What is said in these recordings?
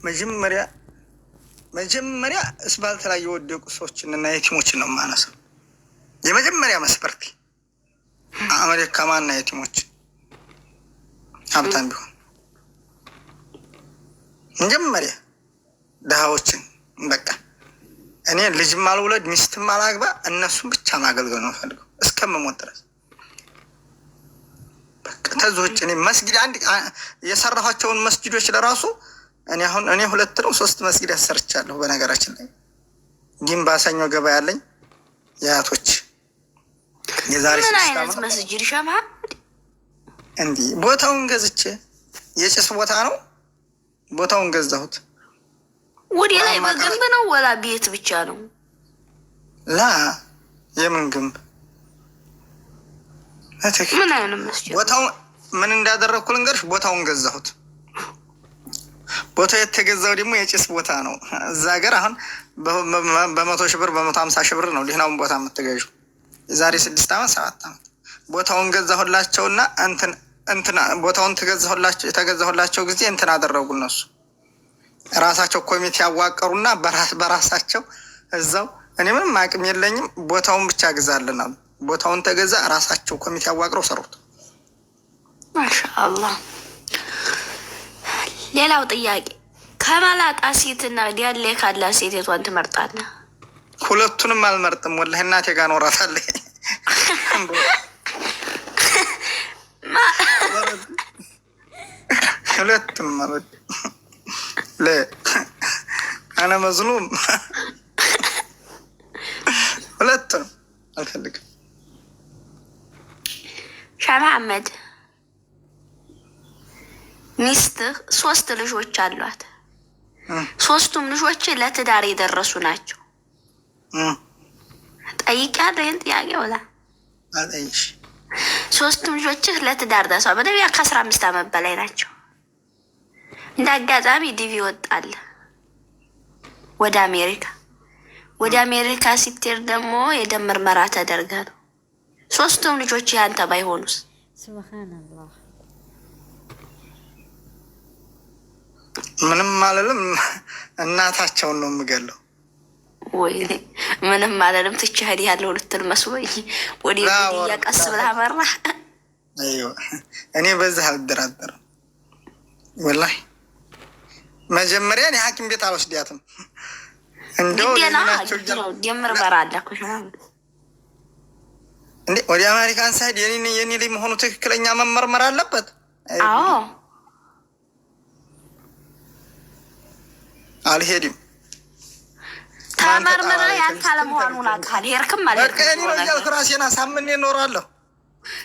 መጀመሪያ መጀመሪያ እስባልት ላይ የወደቁ ሰዎችን እና የቲሞችን ነው የማነሳው። የመጀመሪያ መስፈርት አመ ደካማና የቲሞች፣ ሀብታም ቢሆን መጀመሪያ ድሃዎችን። በቃ እኔ ልጅም አልውለድ፣ ሚስትም አላግባ፣ እነሱን ብቻ ማገልገል ነው ፈልገው እስከምሞት ድረስ። በቃ ከዚህ ውጭ እኔ መስጊድ አንድ የሰራኋቸውን መስጊዶች ለራሱ እኔ አሁን እኔ ሁለት ነው ሶስት መስጊድ አሰርቻለሁ። በነገራችን ላይ ግን ባሰኞ ገበያ ያለኝ የአያቶች የዛሬ ምን 6 አይነት ዓመት መስጂድ ሸማ? እንዲህ ቦታውን ገዝቼ፣ የጭስ ቦታ ነው፣ ቦታውን ገዛሁት። ወደ ላይ በግንብ ነው ወላ ቤት ብቻ ነው? ላ፣ የምን ግንብ? ምን አይነት መስጂድ? ቦታው ምን እንዳደረግኩ ልንገርሽ። ቦታውን ገዛሁት። ቦታው የተገዛው ደግሞ የጭስ ቦታ ነው። እዛ ሀገር አሁን በ100,000 ብር፣ በ150,000 ብር ነው ደህናውን ቦታ የምትገዢው። የዛሬ 6 ዓመት፣ 7 ዓመት ቦታውን ገዛሁላቸውና እንትን እንትን ቦታውን ተገዛሁላቸው። የተገዛሁላቸው ጊዜ እንትን አደረጉ፣ እነሱ ራሳቸው ኮሚቴ ያዋቀሩና በራሳቸው እዛው እኔ ምንም አቅም የለኝም፣ ቦታውን ብቻ ግዛልን አሉ። ቦታውን ተገዛ፣ ራሳቸው ኮሚቴ ያዋቅረው ሰሩት። ማሻአላህ። ሌላው ጥያቄ፣ ከመላጣ ሴትና ዳሌ ካላት ሴት የቷን ትመርጣለህ? ሁለቱንም አልመርጥም። ወላሂ እናቴ ጋር እኖራታለሁ። ሁለቱንም አልወድም። أنا مظلوم። ሁለቱንም አልፈልግም። ሻህ መሐመድ፣ ሚስትህ ሶስት ልጆች አሏት። ሶስቱም ልጆች ለትዳር የደረሱ ናቸው። ጠይቄያለሁ ይህን ጥያቄ ወላ? አልጠይቅሽ። ሶስቱም ልጆችህ ለትዳር ደርሰዋል። በደንብ ከ15 ዓመት በላይ ናቸው። እንደ አጋጣሚ DV ወጣል ወደ አሜሪካ። ወደ አሜሪካ ስትሄድ ደግሞ የደም ምርመራ ተደርገ ነው። ሶስቱም ልጆች ያንተ ባይሆኑስ? ሱብሃነላህ። ምንም አልልም። እናታቸውን ነው የምገለው። ወይኔ፣ ምንም አልልም፣ ትቼህ ያለው ልትል መስሎኝ ወደ ግድያ ቀስ ብለህ አመራህ። አይዋ፣ እኔ በዚህ አልደራደርም። ወላሂ መጀመሪያ እኔ ሐኪም ቤት አልወስዳትም። እንደው ግዴ ነው። ናቸው። ግድ ነው። ደም ምርመራ አለ እኮ። እንዴ፣ ወደ አሜሪካን ሳይድ የኔ ልጅ መሆኑ ትክክለኛ መመርመር አለበት። አዎ። አልሄድም። ተመርምረህ ያንተ አለመሆኑን አውቃለሁ። ሄድክም በቃ አልሄድክም የኔ ነው እያልኩ ራሴን አሳምኔ እኖራለሁ።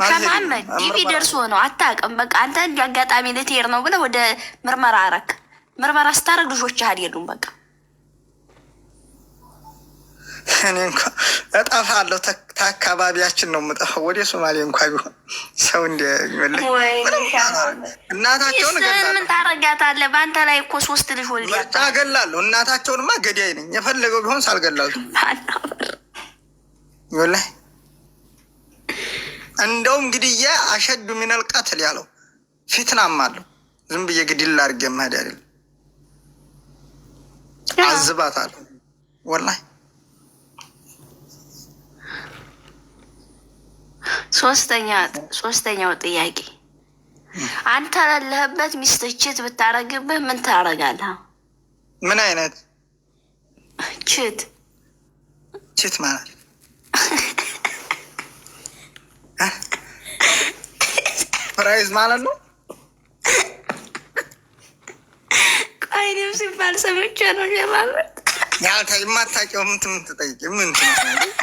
ከመሐመድ DV ደርሶ ነው፣ አታውቅም። በቃ አንተ እንዲ አጋጣሚ ልትሄድ ነው ብለህ ወደ ምርመራ አረክ። ምርመራ ስታደርግ ልጆችህ አይደሉም። በቃ። እኔ እንኳ እጠፋለሁ። ከአካባቢያችን ነው የምጠፋው። ወደ ሶማሌ እንኳ ቢሆን ሰው እንዲመለስ እናታቸውን ሚስትህን ምን እገላለሁ። ታረጋታለህ? በአንተ ላይ እኮ ሶስት ልጅ ወልድ ምርጫ እገላለሁ። እናታቸውንማ ገዳይ ነኝ። የፈለገው ቢሆን ሳልገላሉ ወላሂ እንደውም ግድያ أشد من القتل ያለው ፊትናም አለው። ዝም ብዬ ግድል አድርጌ መሄድ አይደለም። አዝባታለሁ ወላሂ። ሶስተኛው ጥያቄ፣ አንተ ላለህበት ሚስትህ cheat ብታረግብህ ምን ታረጋለህ? ምን አይነት? Cheat። Cheat ማለት surprise ማለት ነው። ቆይ፣ እኔም ሲባል ሰምቼ ነው ሸማመት። ያልታ የማታውቂው ምን ትጠይቂ? ምን ትመስላለች?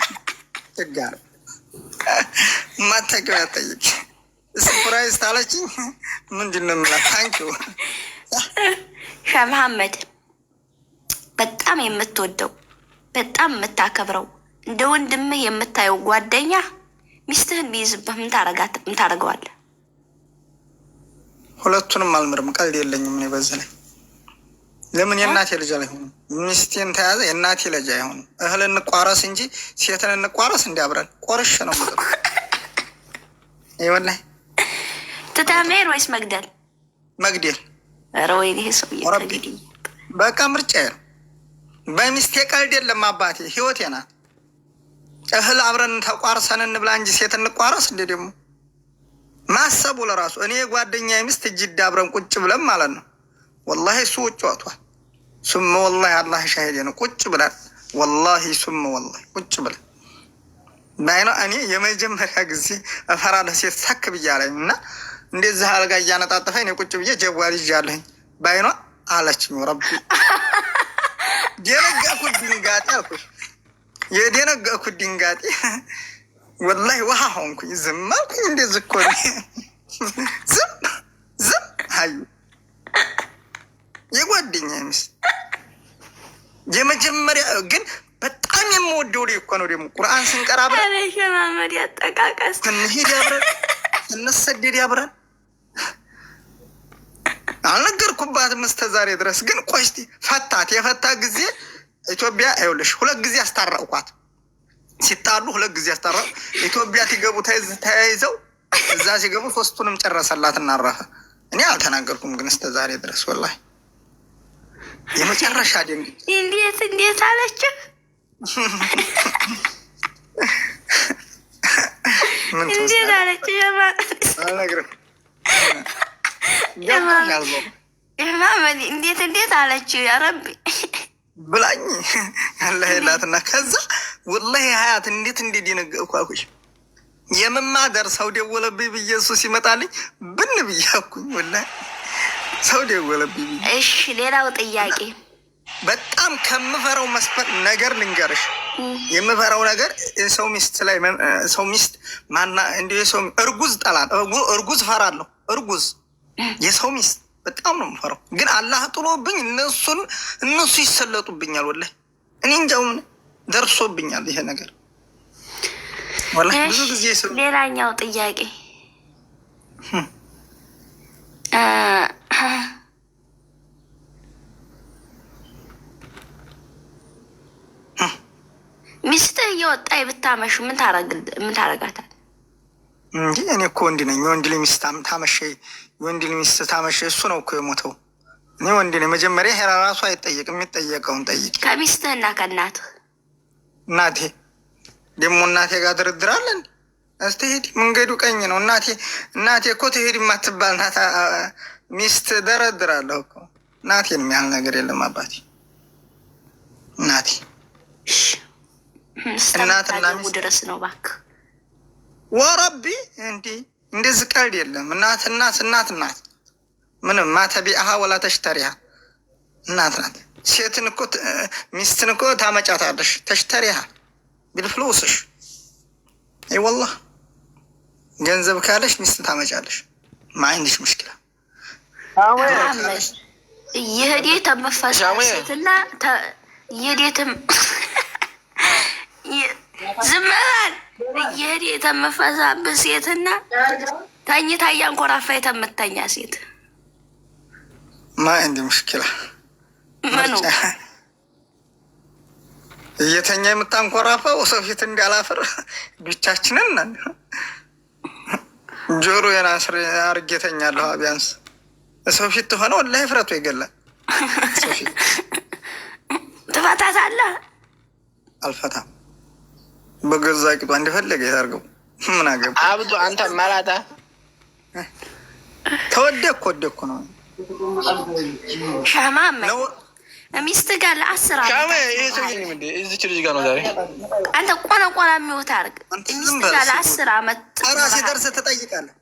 ችጋር፣ የማታውቂው ያጠይቅ። Surprise ታለችኝ። ምንድን ነው የምላት? Thank you። ሻህ መሐመድ፣ በጣም የምትወደው፣ በጣም የምታከብረው፣ እንደ ወንድምህ የምታየው ጓደኛ ሚስትህን ቢይዝብህ ምን ታደርገዋለህ? ሁለቱንም አልምርም። ቀልድ የለኝም እኔ በዚህ ላይ። ለምን የእናቴ ልጅ አይሆንም? ሚስቴን ተያዘ የእናቴ ልጅ አይሆንም። እህል እንቋረስ እንጂ ሴትን እንቋረስ እንዲያብረን ቆርሽ ነው ምጥሩ ይወላይ። ትተህ መሄድ ወይስ መግደል? መግደል። ኧረ ወይኔ፣ ይሄ ሰውዬ ወረቢ። ከግድያ በቃ ምርጫ ነው። በሚስቴ ቀልድ የለም አባቴ፣ ህይወቴ ናት። እህል አብረን ተቋርሰን እንብላ እንጂ ሴት እንቋረስ እንዴ? ደግሞ ማሰቡ ለራሱ እኔ የጓደኛ ሚስት እጅዳ አብረን ቁጭ ብለን ማለት ነው። ወላሂ እሱ ውጭ ወጥቷል። ሱመ ወላሂ አላህ ሻሂዴ ነው። ቁጭ ብለን ወላሂ ሱመ ወላሂ ቁጭ ብለን ባይነ እኔ የመጀመሪያ ጊዜ እፈራለሁ ሴት ሳክ ብያለኝ እና እንደዚህ አልጋ እያነጣጠፈ እኔ ቁጭ ብዬ ጀዋል ይዣለኝ ባይኗ አለችኝ። ረቢ ደነገጥኩት፣ ድንጋጤ አልኩሽ። የደነገጥኩት ድንጋጤ ወላሂ ውሃ ሆንኩኝ። ዝም አልኩኝ። እንደዚህ እኮ ዝም ዝም አዩ የጓደኛ ሚስት የመጀመሪያ ግን በጣም የምወደው ልጅ እኮ ነው። ደግሞ ቁርአን ስንቀራ አብረን ያጠቃቀስ ስንሄድ አብረን ስንሰደድ አብረን አልነገርኩባትም እስከ ዛሬ ድረስ። ግን ቆይ እስቲ ፈታት። የፈታ ጊዜ ኢትዮጵያ ይኸውልሽ ሁለት ጊዜ አስታረቅኳት። ሲጣሉ ሁለት ጊዜ አስታረቅ። ኢትዮጵያ ሲገቡ ተያይዘው እዛ ሲገቡ ሶስቱንም ጨረሰላት እናረፈ። እኔ አልተናገርኩም ግን እስከ ዛሬ ድረስ ወላሂ የመጨረሻ ደንግ እንዴት እንዴት አለችህ? እንዴት አለችህ? አልነግርም። እንዴት እንዴት አለችው? ያ ረቢ ብላኝ ያለ የላትና ከዛ ወላሂ ሀያት እንዴት እንዴት የነገርኩ አልኩሽ። የምማደር ሰው ደወለብኝ ብዬ እሱ ሲመጣልኝ ብን ብዬ አልኩኝ። ወላሂ ሰው ደወለብኝ ብዬ። እሺ ሌላው ጥያቄ በጣም ከምፈራው መስፈር ነገር ልንገርሽ፣ የምፈራው ነገር ሰው ሚስት ላይ ሰው ሚስት ማና እንዲ ሰው እርጉዝ ጠላ እርጉዝ ፈራለሁ። እርጉዝ የሰው ሚስት በጣም ነው የምፈራው። ግን አላህ ጥሎብኝ እነሱን እነሱ ይሰለጡብኛል። ወላሂ እኔ እንጃው ምን ደርሶብኛል ይሄ ነገር ወላሂ ብዙ ጊዜ። ሌላኛው ጥያቄ ሚስትህ እየወጣ ብታመሽ ምን ታረጋታል? እንጂ እኔ እኮ ወንድ ነኝ። የወንድ ልጅ ሚስት ታመሸ፣ የወንድ ልጅ ሚስት ታመሸ፣ እሱ ነው እኮ የሞተው። እኔ ወንድ ነኝ። መጀመሪያ ሄራ ራሱ አይጠየቅም። የሚጠየቀውን ጠይቅ። ከሚስትህና ከእናትህ። እናቴ ደግሞ እናቴ ጋር ድርድር አለን። እስቲ ሂድ፣ መንገዱ ቀኝ ነው። እናቴ እናቴ እኮ ትሄድ የማትባል ናት። ሚስት ደረድራለሁ እኮ እናቴን የሚያህል ነገር የለም አባቴ። እናቴ እናትና ሚስት ድረስ ነው እባክህ። ወረቢ እንዲ እንደዚህ ቀልድ የለም። እናት እናት እናት እናት ምንም ما تبيعها ولا تشتريها እናት ናት። ሴትን እኮ ሚስትን እኮ ታመጫታለሽ። تشتريها بالفلوس ሽ አይ والله ገንዘብ ካለሽ ሚስት ታመጫለሽ። ما عندش مشكلة። ይህዴ ተመፈሳሴትና ይህዴትም ዝም በል እየሄደ የተመፈሳብህ ሴትና ተኝታ እያንኮራፋ የተምተኛ ሴት ما عندي مشكلة። ምኑ እየተኛ የምታንኮራፋው ሰው ፊት እንዳላፍር ብቻችንን ነን። ጆሮ የናስር አርጌ ተኛለሁ። ቢያንስ ሰው ፊት ሆነ ወላሂ ፍረቱ ይገላል። ሰው ፊት ትፈታታለህ? አልፈታም። በገዛ ቂጧ እንደፈለገ የታርገው ምን አገባ? አብዱ አንተ መላጣ ተወደኩ ወደኩ ነው ሻማመ ሚስት ጋር ለ10 ሻሜ ዓመት ይሄ ሰውዬ ነው እንዴ? እዚች ልጅ ጋር ነው ዛሬ። አንተ ቆነ ቆና የሚወት አድርግ። ሚስት ጋር ለ10 ዓመት ራሴ ደርሰህ ትጠይቃለህ።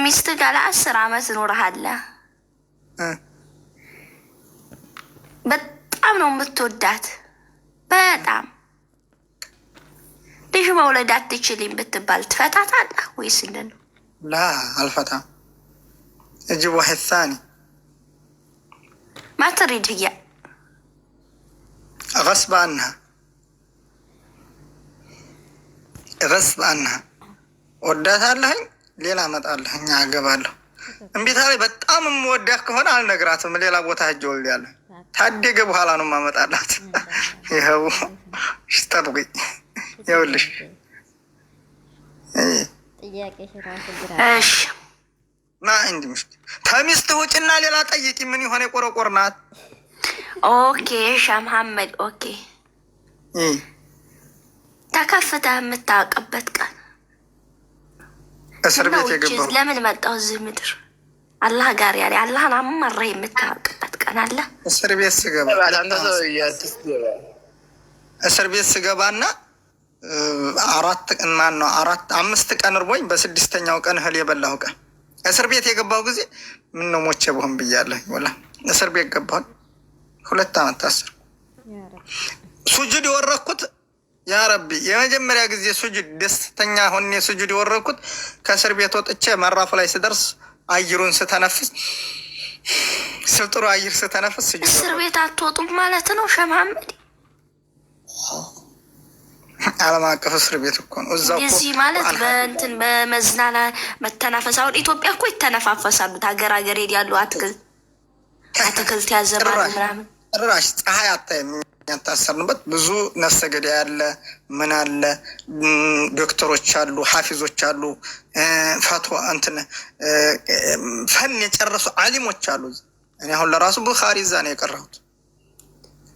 ሚስት ጋር ለ10 ዓመት ኖረሃል። በጣም ነው የምትወዳት። በጣም ልጅ መውለድ አትችልም ብትባል ትፈታታለህ ወይስ እንዴት ነው? لا አልፈታም። أجيب واحد ثاني ما تريد هي غصب عنها غصب عنها ወዳታለሁኝ፣ ሌላ እመጣለሁኝ፣ አገባለሁ። እምቢታ ላይ በጣም የምወዳት ከሆነ አልነግራትም። ሌላ ቦታ ሄጄ ወልዳለሁ። ታደገ በኋላ ነው የማመጣላት። ይኸው ጠብቂ፣ ይኸውልሽ። እሺ ማ እንዲ ምሽት ተሚስት ውጭና ሌላ ጠይቂ። ምን የሆነ የቆረቆር ናት። Okay ሻ መሐመድ okay። ተከፍተህ የምታውቅበት ቀን እስር ቤት የገባሁ ለምን መጣሁ እዚህ ምድር አላህ ጋር ያለ አላህን አማረህ የምታውቅበት ቀን አለ። እስር ቤት ስገባ እስር ቤት ስገባና 4 ቀን ማን ነው 4 5 ቀን እርቦኝ በስድስተኛው ቀን እህል የበላሁ ቀን እስር ቤት የገባሁ ጊዜ ምን ነው ሞቼ ብሆን ብያለሁ። ወላ እስር ቤት ገባሁኝ። 2 ዓመት ታሰርኩ። ሱጁድ የወረኩት ያ ረቢ የመጀመሪያ ጊዜ ሱጁድ ደስተኛ ሆኜ ሱጁድ የወረኩት ከእስር ቤት ወጥቼ መራፉ ላይ ስደርስ አየሩን ስተነፍስ ስልጥሩ አየር ስተነፍስ ሱጁድ እስር ቤት አትወጡም ማለት ነው ሸህ መሐመድ? ዓለም አቀፍ እስር ቤት እኮ ነው። እዛው እዚህ ማለት በእንትን በመዝናና መተናፈስ። አሁን ኢትዮጵያ እኮ ይተነፋፈሳሉ። ሀገር ሀገር ሄድ ያሉ አትክልት ያዘባሉ ምናምን። ጭራሽ ፀሐይ አታይም። ያታሰርንበት ብዙ ነፍሰ ገዳይ አለ፣ ምን አለ፣ ዶክተሮች አሉ፣ ሀፊዞች አሉ፣ ፈትዋ እንትን ፈን የጨረሱ አሊሞች አሉ። እኔ አሁን ለራሱ ቡኻሪ እዛ ነው የቀራሁት፣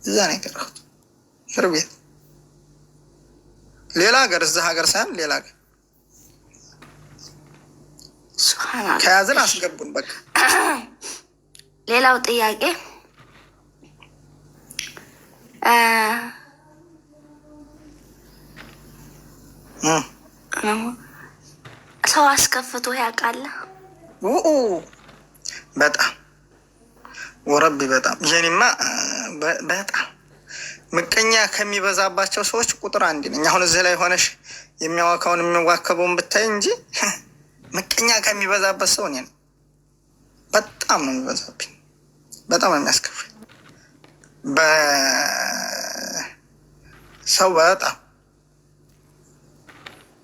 እዛ ነው የቀራሁት እስር ቤት ሌላ ሀገር እዛ ሀገር ሳይሆን ሌላ ሀገር ከያዝን አስገቡን። በቃ ሌላው ጥያቄ ሰው አስከፍቶ ያውቃል? በጣም ወረቢ በጣም የኔማ በጣም ምቀኛ ከሚበዛባቸው ሰዎች ቁጥር አንድ ነኝ። አሁን እዚህ ላይ ሆነሽ የሚያዋካውን የሚዋከበውን ብታይ እንጂ ምቀኛ ከሚበዛበት ሰው እኔ ነኝ። በጣም ነው የሚበዛብኝ፣ በጣም ነው የሚያስከፋኝ። በሰው በጣም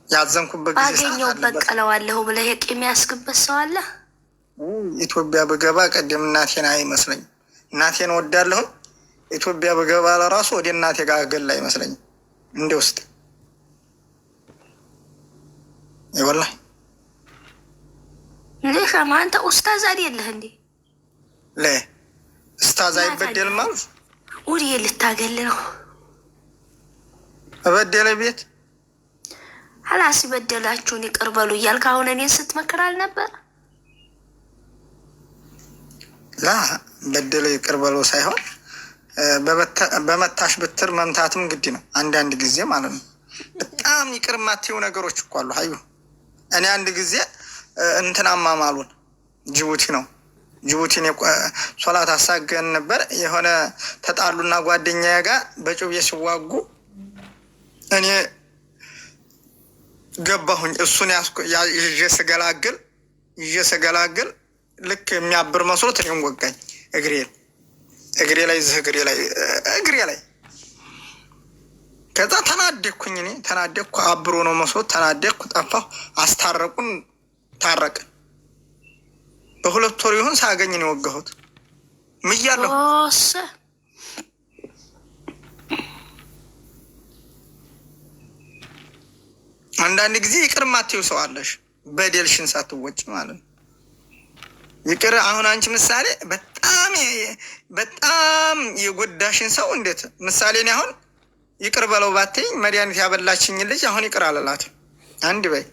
ያዘንኩበት ጊዜ ባገኘው በቀለዋለሁ ብለህ የቂም ያስግበት ሰው አለ? ኢትዮጵያ ብገባ ቅድም እናቴን አይመስለኝም። እናቴን ወዳለሁኝ። ኢትዮጵያ ብገባ ለራሱ ወደ እናቴ ጋር ገል አይመስለኝም። እንደ ውስጥ ወላሂ እንዴ ሸማ አንተ ኡስታዝ አይደለህ እንዴ? ለ ኡስታዝ አይበደልም ማለት ወዲህ ልታገል ነው። በበደለ ቤት ሀላስ በደላችሁን ይቅር በሉ እያልክ አሁን እኔን ስትመክር አልነበር? ላ በደለ ይቅር በሉ ሳይሆን በመታሽ ብትር መምታትም ግድ ነው። አንዳንድ ጊዜ ማለት ነው። በጣም ይቅር የማትይው ነገሮች እኮ አሉ። ሀዩ እኔ አንድ ጊዜ እንትን አማማሉን ጅቡቲ ነው ጅቡቲን ሶላት አሳገን ነበር። የሆነ ተጣሉና ጓደኛዬ ጋር በጩቤ ሲዋጉ እኔ ገባሁኝ። እሱን ይዤ ስገላግል ይዤ ስገላግል ልክ የሚያብር መስሎት እኔም ወጋኝ እግሬን እግሬ ላይ እዚህ እግሬ ላይ እግሬ ላይ። ከዛ ተናደድኩኝ። እኔ ተናደድኩ። አብሮ ነው መስሎት ተናደድኩ። ጠፋሁ። አስታረቁን። ታረቅን። በ2 ወር ይሁን ሳገኝ ነው የወጋሁት። ምያለሁ። አንዳንድ ጊዜ ይቅር ማትይው ሰው አለሽ፣ በደልሽን ሳትወጭ ማለት ነው። ይቅር አሁን አንቺ ምሳሌ በጣም በጣም የጎዳሽን ሰው እንዴት ምሳሌ እኔ አሁን ይቅር በለው ባትይኝ መድኃኒት ያበላችኝ ልጅ አሁን ይቅር አልላትም። አንድ በይ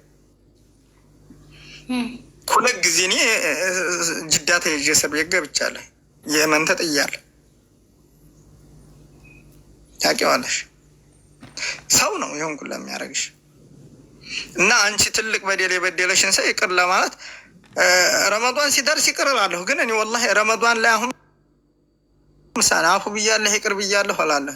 2 ጊዜ እኔ ጅዳ ተይዤ እስር ቤት ገብቻለሁ። የመን ተጥያለሁ። ታውቂዋለሽ። ሰው ነው ይሁን ሁላ የሚያደርግሽ እና አንቺ ትልቅ በደል የበደለሽን ሰው ይቅር ለማለት ረመዷን ሲደርስ ይቅር እላለሁ። ግን እኔ ወላሂ ረመዷን ላይ አሁን ምሳሌ አፉ ብያለሁ ይቅር ብያለሁ እላለሁ።